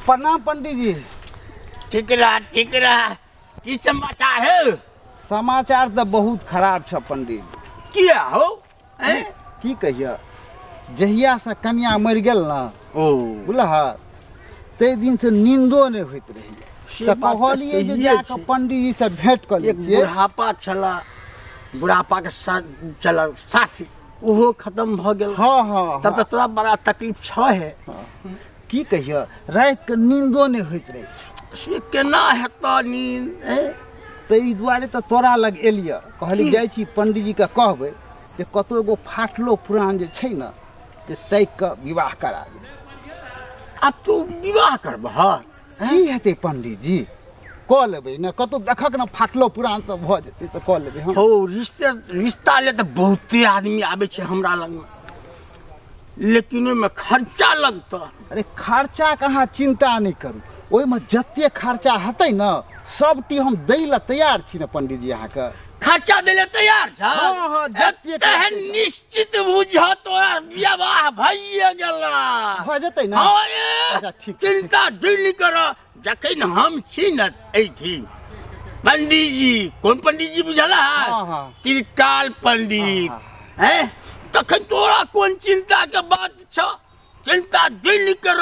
प्रणाम पंडित जी। ठीक रहा, ठीक रहा। की समाचार है? समाचार तो बहुत खराब छ पंडित। किया हो? की कहिया, जहिया से कन्या मरि गेल ना, ओ बुझलह, ताहि दिन से नींदो नहीं होइत रही। तऽ कहलियै जे जाकऽ पंडित जी से भेंट कऽ लै छियै। बुढ़ापा छला, बुढ़ापा के साथ छला साथी, ओहो खत्म भऽ गेल। हाँ हाँ, तब तऽ तोरा बड़ा तकलीफ छ है। की कहिया, राति के नींदो नहीं होइत रही। से केना हेतऽ नींद? ताहि दुआरे तऽ तोरा लग एलियै, कहली जाइ छी पंडित जी के कहबै जे कतौ एगो फाटलो पुरान जे छै ने, जे ताकि कऽ विवाह करा दे। आब तू विवाह करबह? की हेतै पंडित जी, कऽ लेबै ने, कतौ देखक ने फाटलो पुरान सब भऽ जेतै तऽ कऽ लेबै हम। हौ, रिश्ता ले तऽ बहुते आदमी आबै छै हमरा लगमे, लेकिन ओहिमे खर्चा लगतऽ। अरे खर्चा के अहाँ चिंता नहि करू, ओहिमे जते खर्चा हेतै ने सबटी हम दै लए तैयार छी ने पंडित जी। अहाँके खर्चा दै लए तैयार छ? हाँ हाँ, जते तेहन निश्चित बुझह तोरा विवाह भइए गेला। भऽ जेतै ने? हाँ, अच्छा ठीक। चिंता जुनि कर, जखन हम छी ने एहिठाम पंडित जी, कोन पंडित जी बुझला? हाँ हाँ, त्रिकाल पंडित हैं, तखन तोरा कोन चिंता के बात छ? चिंता जुनि कर,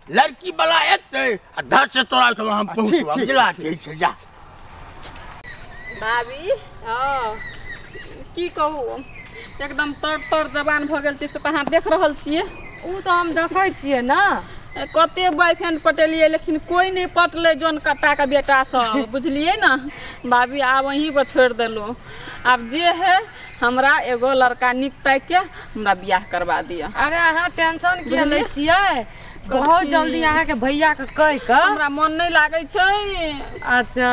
लड़की वाला एतै आ धर से तोरा ओहिठाम हम पहुँचब। बुझला? ठीक छै, जा। भाभी हाँ, की कहू, एकदम तर तर जवान भऽ गेल छै, से तऽ अहाँ देख रहल छियै। ओ तऽ हम देखै छियै ने। कते बॉयफ्रेंड पटेलियै लेकिन कोई नहीं पटलै, जौन कट्टाके बेटा सब, बुझलियै ने भाभी। आब अहीं पर छोड़ि देलहुँ, आब जे है हमरा एगो लड़का नीक ताकि के हमरा बियाह करवा दिअ। अरे अहाँ टेंशन किया लै छियै, बहुत जल्दी अहाँके भैया के कहि कऽ। हमरा मन नहि लागै छै। अच्छा,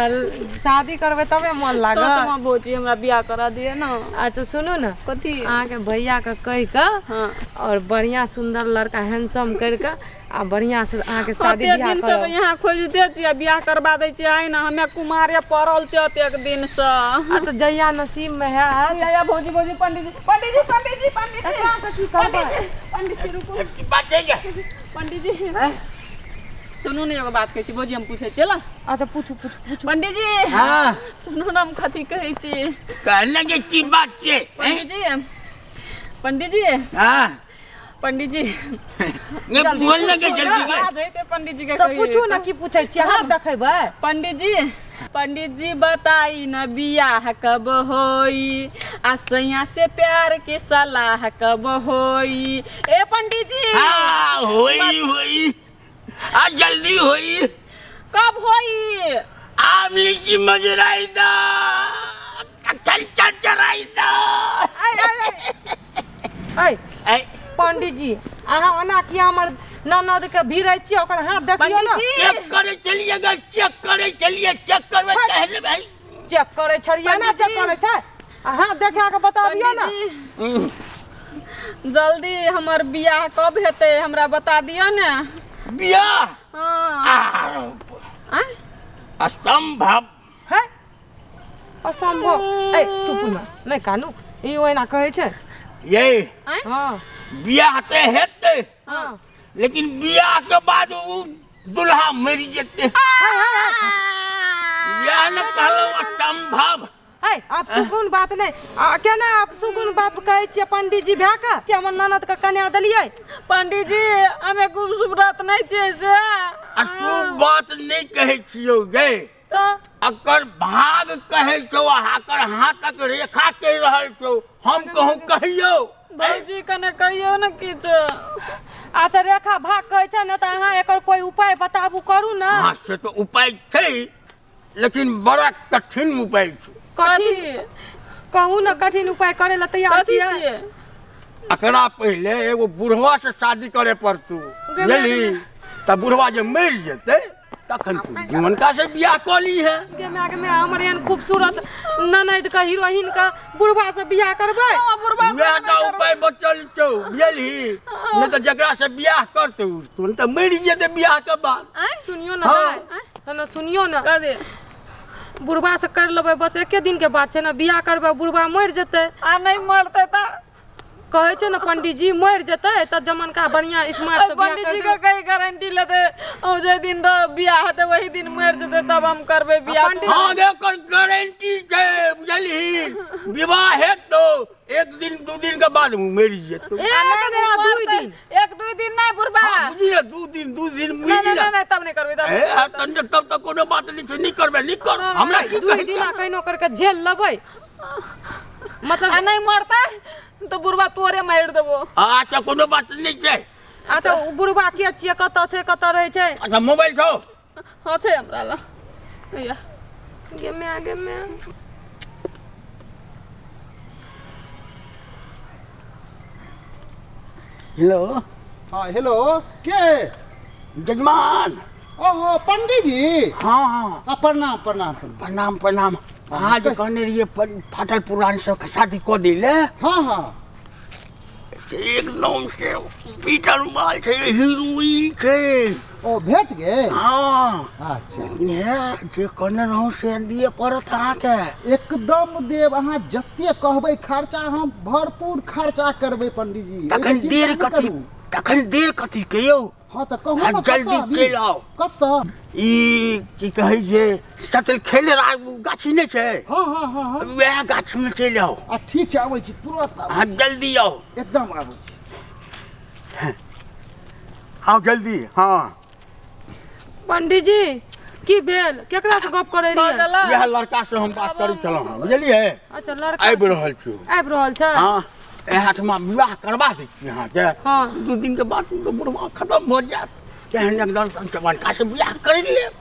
शादी करबै तबे मन लागत? सचमे भौजी हमरा बियाह करा दिअ ने। अच्छा सुनू ने, कथी? अहाँके भैया के कहि कऽ हाँ, और बढ़िया सुंदर लड़का हैंडसम करि कऽ आ बढ़िया से अहाँके शादी कते बियाह दिन से करब। तऽ यहाँ खोजिते छियै, बियाह करबा दै छियै, आइ ने हमे कुमारे पड़ल छियै ओतेक दिन से। आ तऽ जहिया नसीब में हैत। या भौजी भौजी, पंडित जी पंडित जी पंडित जी पंडित जी, एकरा से की करबै? पंडित जी रुकू, की बात छै गे? पंडित जी सुनू ने, एगो बात कहै छी भौजी, हम पूछै छियै ला। अच्छा पूछू पूछू पूछू। पंडित जी हाँ, सुनू ने, हम कथी कहै छी। कहने के की बात छै? पंडित जी, पंडित जी हाँ, पंडित जी ने बोलने के जल्दी के। आवाज होइ छै पंडित जी के। तऽ पूछू ने, की पूछै छियै? अहाँ देखेबै। पंडित जी, पंडित जी बताई न बियाह कब होई, आ सैया से प्यार के सलाह कब होई? ए पंडित जी। हाँ, होई होई, आ जल्दी होई। कब होई? आम लीची मजराई दा, चल चराई दा। ऐ पंडित जी, अहाँ ओना किया हमर ननद के भिड़ै छियै? ओकर हाथ देखियौ ने। चेक करे चलिए गे, चेक करे चलिए, चेक करबै कहले भाई। चेक करै छलियै ने, चेक करै छै, अहाँ देखा के बता दियौ ने। जल्दी हमर बियाह कब हेतै, हमरा बता दियौ ने। बियाह? हाँ। असंभव है, असंभव। ए चुप ने, नहि कानू, ई ओहिना कहै छै। ये हाँ, बियाह तऽ हेतै, हाँ, लेकिन बियाह के बाद उ दुल्हा मरि जेतै। बियाह ने कहलहुँ असंभव। है, आप सुगुन बात नहि आ केना आप सुगुन बात कहै छियै पंडित जी? भए कऽ हमर ननद के कन्या देलियै। पंडित जी हमे खूबसूरत नहि छियै से? अशुभ बात नहि कहै छियौ गे, तऽ अकर भाग कहै छौ, अकर हाथक रेखा कहि रहल छौ, हम कहूँ कहियौ? भौजी कने कहियौ ने किछु। अच्छा रेखा भाग कहै छै ने, तऽ अहाँ एकर कोइ उपाय बताबू करू ने। हाँ से तऽ उपाय छै, लेकिन बड़ा कठिन उपाय छै। कठिन कहू ने, कठिन उपाय करे ला तैयार छियै? एकरा पहिले एगो बुढ़वा से शादी करे पड़तू, बुझली? तऽ बुढ़वा जे मरि जेतै तखन तू जीवनका से बियाह कऽ ली है। गे my गे my, हमर एहन खूबसूरत ननद के हीरोइन के बुढ़वा से बियाह करबै? वएह टा उपाय बचल छौ, बुझलही? नहि तऽ जकरा से बियाह करतौ तुरंत मरि जेतै बियाह के बाद। सुनियो ने दाइ, सुनियो ने, बुढ़वा से कर लेबै, बस एके दिन के बात छै ने, बियाह करबै बुढ़वा मरि जेतै। आ नहि मरतै तऽ? कहै छै ने पंडीजी मरि जेतै तऽ जमनका बढ़िया स्मार्ट से बियाह पंडीजी के कहीं गारंटी लेतै हम जे दिन बियाह हेतै वही दिन मरि जेतै तब हम करबै बियाह। हां एकर गारंटी छै बुझलही, विवाह हेतौ एक दिन दू दिन के बाद मरि जेतौ। एक दिन एक दू दिन नहीं बुढ़बा बुझलियै, दू दिन दू दिन नहीं नहीं नहीं तब नहीं करबै। ए तब तक कोनो बात नहीं छै, नहीं करबै नहीं कर हमरा की दू दिन कहिनो करके झेल लेबै मतलब आ नहीं मरतै तो बुढ़बा तोरे मारि देबो। अच्छा कोनो बात नहीं छै। अच्छा उ बुढ़बा के छियै, कतऽ छै कतऽ रहै छै? अच्छा मोबाइल छौ? हां छै हमरा लग। या गे मैं गे मैं हेलो। हाँ हेलो, के जजमान? ओहो पंडीजी। हाँ हाँ प्रणाम प्रणाम प्रणाम प्रणाम। अहाँ जे कहने रहियै फाटल पुरान से शादी कऽ दै ले। हाँ हाँ एकदम से पीटल माल छै, हीरोइन छै। ओ भेट गेल? हाँ। अच्छा जे कहने रहूँ से दिए पड़त अहाँके। एकदम देब, अहाँ जते कहबै खर्चा हम भरपूर खर्चा करबै पंडीजी। तखन देर कथी, तखन देर कथी के यौ? हाँ तऽ कहू ने जल्दी चलि आउ। कतऽ? ई की कहै छै सतल खेले गाछी नहि छै? हाँ हाँ हाँ हाँ वएह गाछीमे चलि आउ। आ ठीक छै, आबै छी तुरंत। हाँ जल्दी आउ, एकदम आबै छी। आउ जल्दी। हाँ पंडीजी की भेल, केकरा से गप करै रहियै? इएह लड़का से हम बात करै छलहुँ हँ बुझलियै। अच्छा लड़का आबि रहल छी, आबि रहल छै। हाँ एहिठमा विवाह करबा दै छी अहाँके। हाँ दू दिन के बाद बुढ़वा खत्म भऽ जायत, तेहन एकदम जवानका से बियाह करि लेब।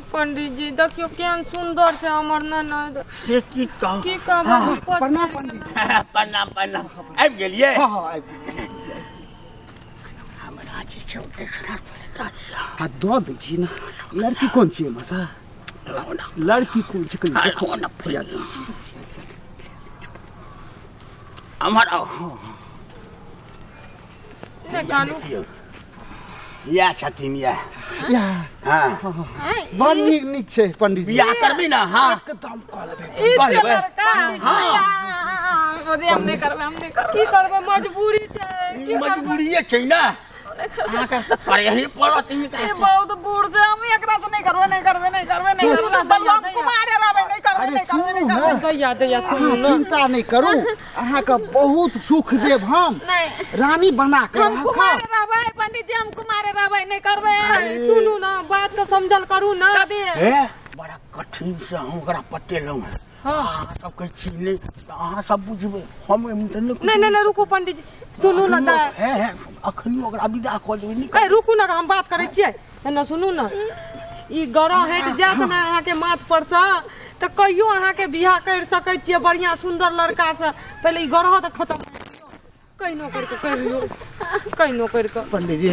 पंडीजी देखियौ केहन सुन्दर छै हमर ननद। से की कहू, की कहब। प्रणाम पंडीजी। प्रणाम प्रणाम। आबि गेलियै? हाँ हाँ आबि गेलियै। हमरा जे छै दक्षिणा पड़ता छै। आ दऽ दै छी ने। लड़की कोन छियै मसा? लड़की कोन छै कनि देखो ना। अमर आओ। इएह छथिन इएह। हाँ बड़ नीक नीक छै पंडीजी। बियाह करबी ना? हाँ एकदम कऽ लेबै। हाँ हम नहीं करबै, हम नहीं करबै। की करबै मजबूरी छै। मजबूरीए छै ना, अहाँके तऽ करही पड़त। ई बहुत बूढ़ छै, हम एकरा से नहीं करबै नहीं करबै नहीं करबै नहीं करबै। हम कुमारे रहबै, नहीं करबै नहीं करबै नहीं करबै। दैया दैया सुनू ना, चिंता नहीं करू, अहाँके बहुत सुख देब हम। रानी बना के हम कुमारे रहबै पंडीजी, हम कुमारे रहबै, नहीं करबै। सुनू ना बात के समझल करू ना। ए बड़ा कठिन से हम ओकरा पटेलहुँ हँ। अहाँ सब कहै छी नहि तऽ अहाँ सब बुझबै, हम एहिमे तऽ नहि। नहीं नहीं रुकू पंडीजी सुनू ना। अखनी ओकरा विदा कऽ देबै। ए रुकू ना, हम बात करै छियै। ना सुनू ना, ई गरह हटि जायत ने अहाँके माथ परसँ तऽ कहियो अहाँके बियाह करि सकै छियै बढ़िआँ सुन्दर लड़कासँ। पहिले ई गरह तऽ खतम कहिनो करिके करि लियौ, कहिनो करिके। पंडीजी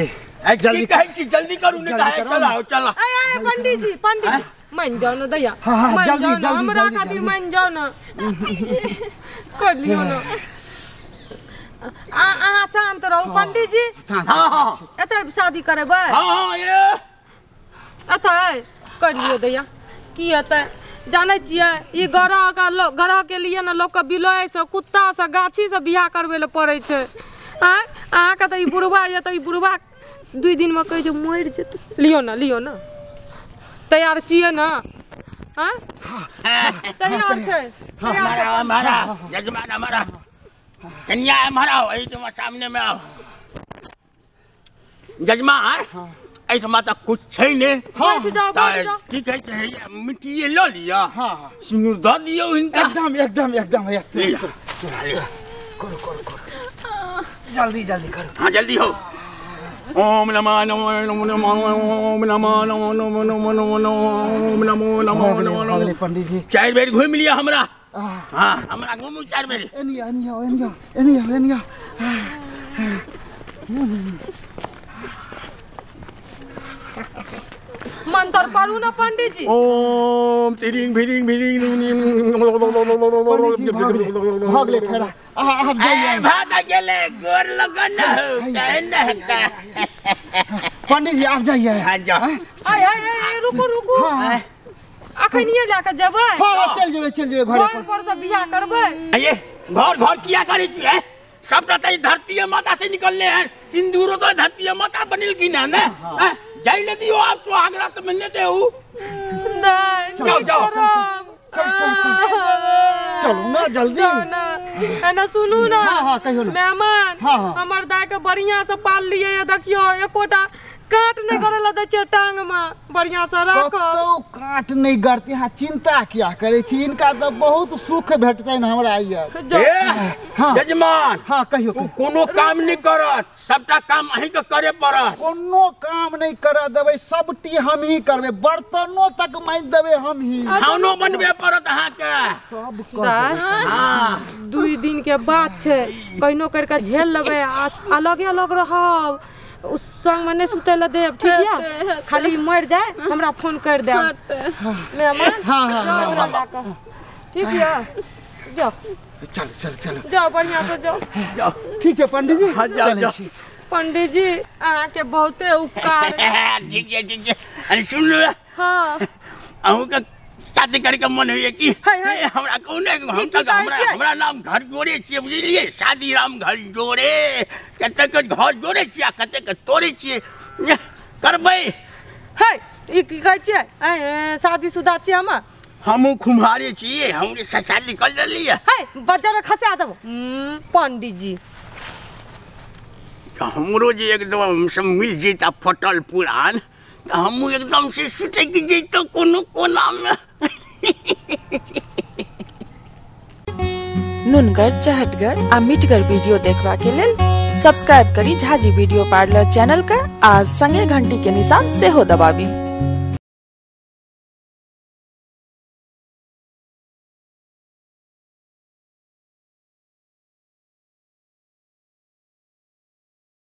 जल्दी कहै छी, जल्दी करू नहि तऽ चल आउ चल। ए पंडीजी पंडीजी मान जाओ ना दैया, मान जाओ ना, हमरा खातिर मान जाओ ना, कर लियौ ना। अहाँ शांत रहू पंडीजी। एतऽ शादी करेबै? एतऽ कर लियौ दैया। की हेतै जानै छियै, ई ग्रह के ग्रह के लिए ने लोकके बिलाइसँ कुत्तासँ गाछीसँ बियाह करबै लए पड़ै छै। आँय अहाँके तऽ ई बुढ़बा यऽ तऽ ई बुढ़बा 2 दिनमे कहै छै मरि जेतै। लियौ ना लियौ ना, तैयार छियै ना? हाँ तैयार छै। हमारा जजमान हमारा कन्या हमारा आओ, एहिठमा सामने में आओ जजमान। एहिठमा तऽ कुछ छै नहि। की कहै छै मिट्टिए लऽ लिअ, सिन्दूर दऽ दियौ हिनका। एकदम एकदम एकदम करू करू करू जल्दी जल्दी करू। हाँ जल्दी हो। ओम नमः नमो नमो नमो ओम नमः नमो नमो नमो नमो ओम नमो नमो नमो नमो। पंडीजी 4 बेर घूमि लिअ हमरा। हाँ हमरा घूमू 4 बेर। एनी एनी आओ एनी आओ एनी आओ एनी आओ। मंत्र पढ़ू ना पंडीजी। ओम तिरिंग भिरिंग भिरिंग। भऽ गेलै फेरा। आब जाइए। भाग गेलै गोर लगन हो हेता। पंडीजी आब जाइए। हाँ जाओ। आय आय आय रुकू रुकू, अखनिये लए कऽ जेबै? हाँ चलि जेबै चलि जेबै घरे पर। घर पर से बियाह करबै? आइए घर घर किया करै छियै? सबटा त धरती माता से निकलले हैं सिंदूरो तो धरती माता बनेलखिन है ने। जाई ले दियो आप सुहाग रात मिलने दे हूं। नहीं जाओ जाओ चलू ना जल्दी ना एना सुनू ना। हां हां कहियो ना मेहमान। हां हमर दाय के बढ़िया से पाल लिए देखियो एकोटा काट नहीं करे ला दै छै टांग में बढ़िया से राखो। कतौ काट नहीं गरती। हां चिंता किया करे छी इनका तो बहुत सुख भेटतैन हमरा ये। हां यजमान। हां कहियो। कोनो काम नहीं करत सबटा काम अहीं के करे पड़त। कोनो काम नहीं कर देबै सबटी हम ही करबै बर्तनो तक मांजि देबै हम ही खानो बनबे पड़त अहाँ के सब कर देबै। हां 2 दिन के बात छै कहिनो कर के झेल लेबै आ अलगे अलग रहब उस संग में नहीं सुते ला देब ठीक या खाली मर जाए हमरा फोन कर देब मेहमान। हां हां ठीक या जाओ चल चल चल जाओ बढ़िया से जाओ जाओ ठीक है पंडित जी। हां जाओ जाओ पंडित जी अहाँ के बहुते उपकार। ठीक है ठीक है। अरे सुन लो। हां अहूं के शादी करे के मन होइए कि हमरा कहू ने हम तक हमरा हमरा नाम घर जोड़े छियै बुझलियै शादी राम घर जोड़े कते के घर जोड़े छियै कते के तोड़े छियै करबै। हे ई की कहै छियै शादीशुदा छियै हम हमहूँ कुम्हारे छियै हमरे शादी कर लेलियै। हे बजर खसा देब पंडित जी। हमरो जे एकदम सब मिल जैता फटल पुरान त हमहूँ एकदम से सुटकि जैतौ कोनो कोना में। नुनगर चहटगर आ मिठगर वीडियो देखबा के लेल सब्सक्राइब करी झाजी वीडियो पार्लर चैनल का आ संगे घंटी के निशान सेहो दबाबी।